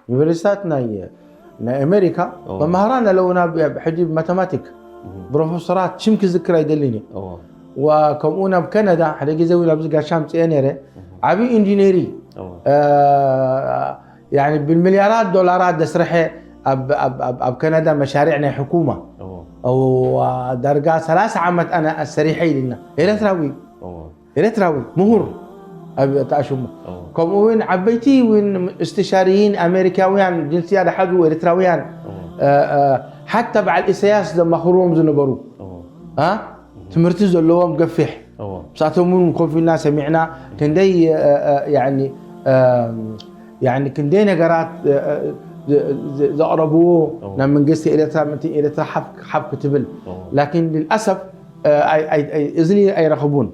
ዩኒቨርሲታት ናይ ናይ ኣሜሪካ ኦ። መማህራን ኣለውና። ብ- ሕጂ ማተማቲክ ፕሮፌሰራት ሽም ክዝክር ኣይደልን እዩ። እዎ ወከምኡ ናብ ካናዳ ሓደ ግዜ እውን ኣብዚ ጋሻ ምፅአ ነይረ። ዓብዪ ኢንጂነሪ እዎ እ፣ ያኒ ብሚልያራት ዶላራት ዘስርሐ ኣብ- ኣብ ኣብ- ኣብ ካናዳ መሻርዕ ናይ ሕኩማ እዎ እዋ፣ ዳርጋ ሰላሳ ዓመት ኣነ ኣሰሪሐ ኢልና። ኤርትራዊ እዎ ኤርትራዊ ምሁር ኣብ ተኣሽሙ እዎ ከምኡ እውን ዓበይቲ እውን እስትሻርይን ኣሜሪካውያን ጅንስያ ዝሓዙ ኤርትራውያን እዎ እ፣ እ፣ ሓታ በዓል ኢሳያስ ዘማኽርዎም ዝነበሩ እዎ እ፣ ትምህርቲ ዘለዎም ገፊሕ እዎ ብሳቶም እውን ኮፍ ኢልና ሰሚዕና ክንደይ እ፣ እ፣ ያኒ እ፣ ያኒ ክንደይ ነገራት እ፣ እ፣ ዝ- ዝ- ዘቕረብዎ እዎ። ናብ መንግስቲ ኤርትራ ምእንቲ ኤርትራ ሓፍ ሓፍ ክትብል እዎ ላኪን ልልኣሰፍ እ፣ ኣይ- ኣይ- ኣይ- እዝኒ ኣይረኽቡን።